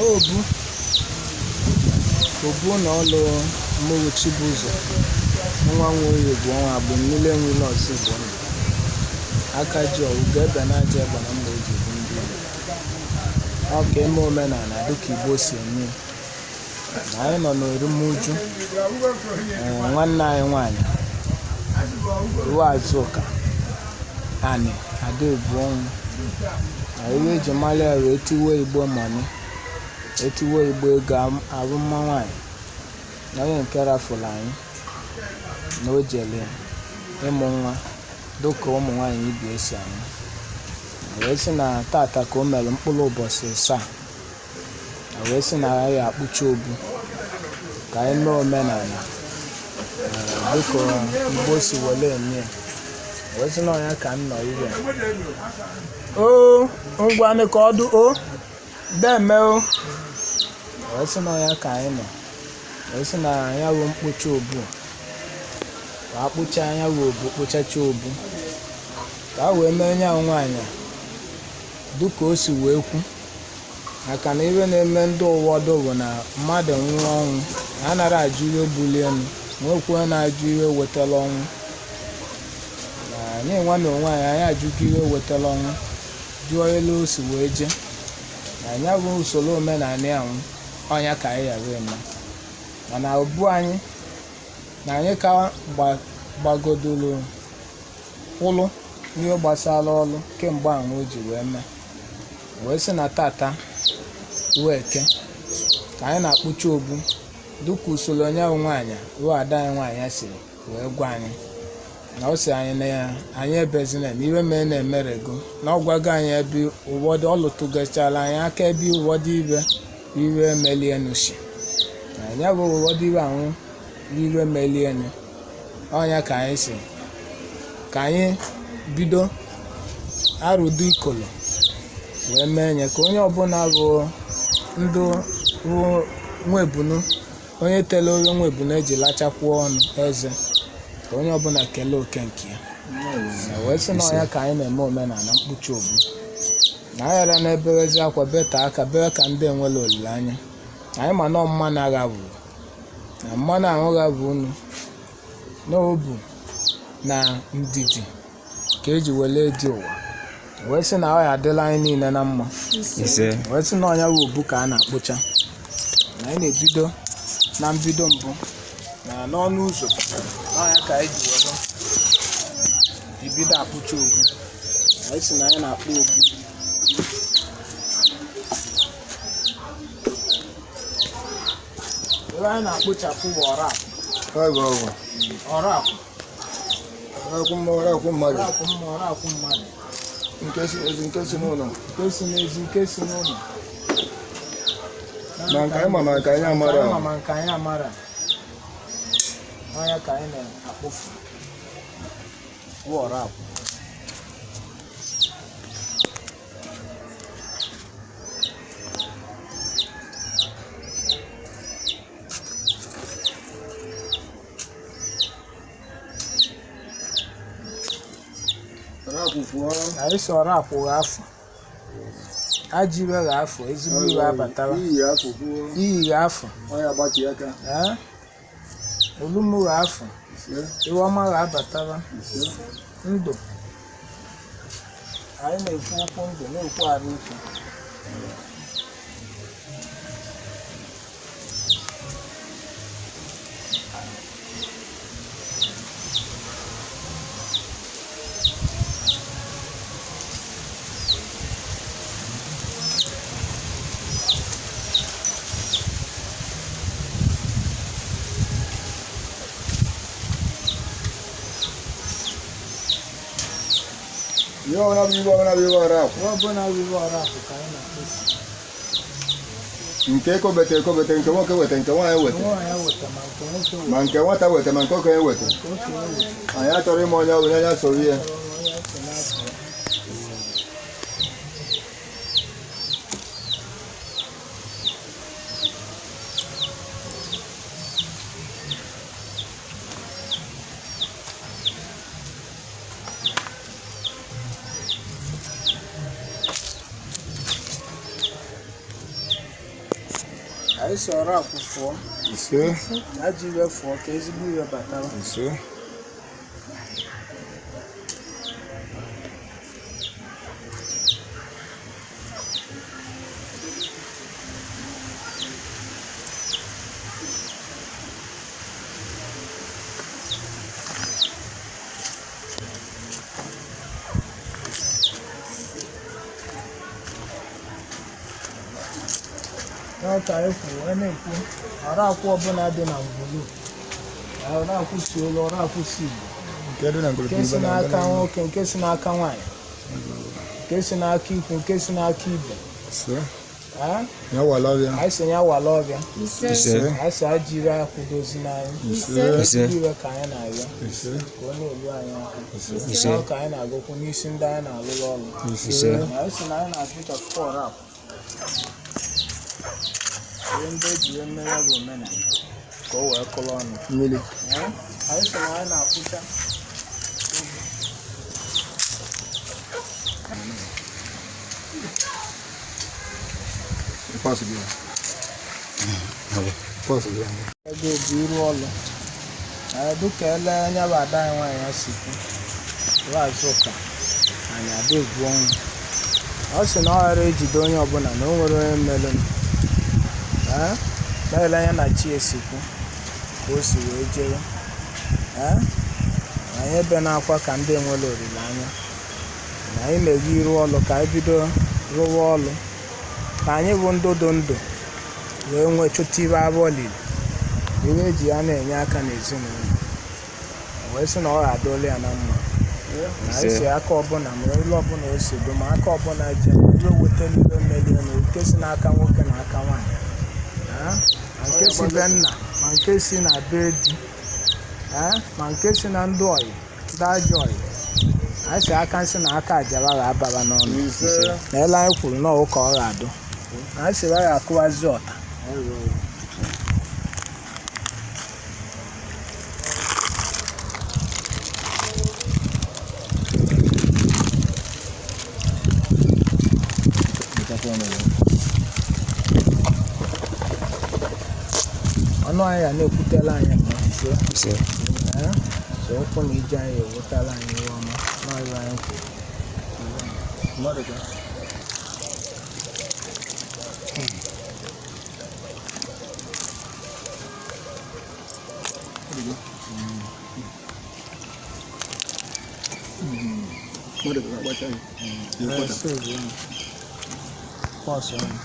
Obu obu na ọlụ mụrụ Chibụzọ nwa Nwoye bụ ọnwa bụ mmiri enwile ọzọ Igbo ndụ aka ji ọwụgo ebe na aja egbe na mma eji ebu ndị Igbo. Ọ ka eme omenala dịka Igbo si eme. Na anyị nọ n'orumuju nwanne anyị nwaanyị ruo Azụka Anị Adaebu ọnwụ na iwe eji mara ya wee tiwe Igbo money, etiwe Igbo ego arụ mma nwaanyị na onye nke rafụrụ anyị na o jere ịmụ nwa dịka ụmụ nwaanyị ibe esi amụ, wee sị na tata ka o mere mkpụrụ ụbọchị asaa, wee sị na anyị akpụcha obu ka anyị mee omenala dịka Igbo si were eme ya, wee sị na ọnya ka m nọ ire o ngwanụ ka ọ dụ o deme o, wee sị na ọnya ka anyị nọ, wee sị na ya bụ mkpụcha obu ka akpụcha ya bụ obu, kpụchacha obu ka a wee mee nya nwaanyị dịka o si wee kwu. Maka na iwe na-eme ndị ụfọdụ bụ na mmadụ nwụrụ ọnwụ anara ajụ iwe bulie elu, nwekwa na-ajụ iwe wetara ọnwụ. Na anyị nwa na onwe anyị, anyị ajụgo iwe wetara ọnwụ, jụọ elu o si wee jee. Na ya bụ usoro omenala ahụ ọnya ka anyị ghara eme. Mana obu anyị na anyị ka gbagodoro ụlụ ihe gbasara ọlụ kemgbe ahụ o ji wee mee, wee sị na tata wee eke ka anyị na-akpụcha obu dịka usoro onye ahụ nwaanyị ruo ada anyị nwaanyị siri wee gwa anyị na ọ sị anyị na ya anyị ebezina na iwe mee na-emerego, na ọ gwago anyị ebe ụfọdụ ọ lụtụgachara anyị aka ebe ụfọdụ iwe iwe melienu si na ya bụ ụfọdụ iwe ahụ iwe melienu ọnya ka anyị si ka anyị bido arụdo ikolo wee mee nye ka onye ọbụla bụ ndụ bụ nwebunu onye tele onye nwebunu eji lachakwuo ọnụ eze ka onye ọbụla kelee oke nke ya, wee sị na ọnya ka anyị na-eme omenala mkpuchi obu na aghara na-eberezi akwa beta aka bere ka ndị enwere olileanya. Anyị ma na mmanụ agha bụ na mmanụ ahụ gha bụ unu n'obu na ndidi ka eji wele dị ụwa, wee sị na ọ ya adịla anyị niile na mma. Ise. Wee sị na ọnya bụ obu ka a na-akpụcha na anyị na-ebido na mbido mbụ na n'ọnụ ụzọ ọnya ka anyị ji were ebido akpụcha obu. Anyị sị na anyị na-akpụ obu ebe anyị na-akpụchapụ bụ ọra Ọgụ ọgụ. Ọra akwụ. Ọrakwụ mma, ọrakwụ mmadụ. Ọra akwụ mma, ọra akwụ mmadụ. Nke si n'ezi, nke si n'ụlọ. Nke si n'ezi, nke si n'ụlọ. Ma nke anyị ma ma nke anyị amara. Nke anyị ma ma nke anyị amara. Ọnya ka anyị na-akpụfu bụ ọra akwụ. Ọrakwụ fụọ. Anyị si ọra akwụ gha afọ, ajọ iwe gha afọ, ezigbo iwe abatara. Iyi afọ fụọ. Iyi gha afọ. Ọya gbati aka. Ee, olumu gha afọ. Ise. Iwe ọma gha abatara. Ise. Ndụ anyị na-ekwu okwu ndụ na-ekwu arụ ike. Ihe ọbụla bụ iwe ọbụla bụ iwe ọrakwụ. Ihe ọbụla bụ iwe ọra akwụ ka anyị na-akpụfu. Nke ekobete ekobete, nke nwoke weta, nke nwaanyị weta. Nwaanyị weta ma nke nwoke weta. Ma nke nwata weta ma nke okenye weta. Nke okenye weta. Anyị achọrọ ịma onye ọbụla ya soro ya. Onye so n'afọ ya. Anyị si ọrụ akwụ fụọ. Ise. Ajọ iwe fụọ ka ezigbo iwe batara. Ise. N'ọka anyị kwuru wee na-ekwu ọrụ akwụ ọbụla dị na ngwulu, ọrụ akwụ si olu, ọrụ akwụ si Igbo, Nke dị na ngwuru. nke si n'aka nwoke, nke si n'aka nwaanyị, nke si n'aka ikwu, nke si n'aka ibe. Ise. Ee? Ya wala ọbịa. Anyị si ya wala ọbịa. Ise. Ise. Anyị si ajọ iwe akwụdozi n'anyị. Ise. Ise. Ezigbo iwe ka anyị na-arịọ Ise. ka ọ na-elu anyị aka. Ise. Ọ ka anyị na-agụkwu n'isi ndị anyị na-alụrụ ọrụ. Ise. Anyị si na anyị na-azụchapụkwa ọrụ akwụ ihe ndị e ji wee mee ya bụ omenala ka o wee kụrụ ọnụ. Mmiri. Ee, anyị sị na anyị na-akwụcha. Pọsụ gị. Pọsụ gị. Ego bụ iru ọlụ. Ee, dịka ele anya bụ ada anyị nwaanyị ya si kwu bụ Azụka, anyị ada egwu ọnwụ. Ọ sị na ọ ghara ejide onye ọbụla na o nwere onye mere m. Ee, na-ele anya na chi esikwu ka o si wee jere. Ee, na anyị ebe na-akwa ka ndị enwere olileanya na anyị na-eji iru ọlụ ka anyị bido rụwa ọlụ ka anyị bụ ndụ dị ndụ wee nwee chụta ibe abụọ lili ihe eji ya na-enye aka n'ezinụlọ. O wee sị na ọ ga-adụla ya na mma na Ise. esi aka ọbụla ma elu ọbụla o si do ma aka ọbụla ji iwe wetara iwe melie na nke si n'aka nwoke na aka nwaanyị. Ah, ma nke si be nna, ma nke si na be di. Ah, ma nke si na ndị ọyị, ndị ajọ ọyị. Anyị si aka nsị na aka ajaba ga-ababa n'ọnụ. Ise. Na ele anyị kwuru na ọwụ ka ọ ga-adụ. Anyị si ya ga-akụwazi ọta. Ọnụ anyị ga na-ekwutela anyị mma. Ise. Ee, so ụkwụ na ije anyị ewetala anyị ihe ọma n'ọrụ anyị kwuru. Mmadụ ka. Mmadụ ka agbacha ya. Ee, save ọnụ. Pause ọnụ.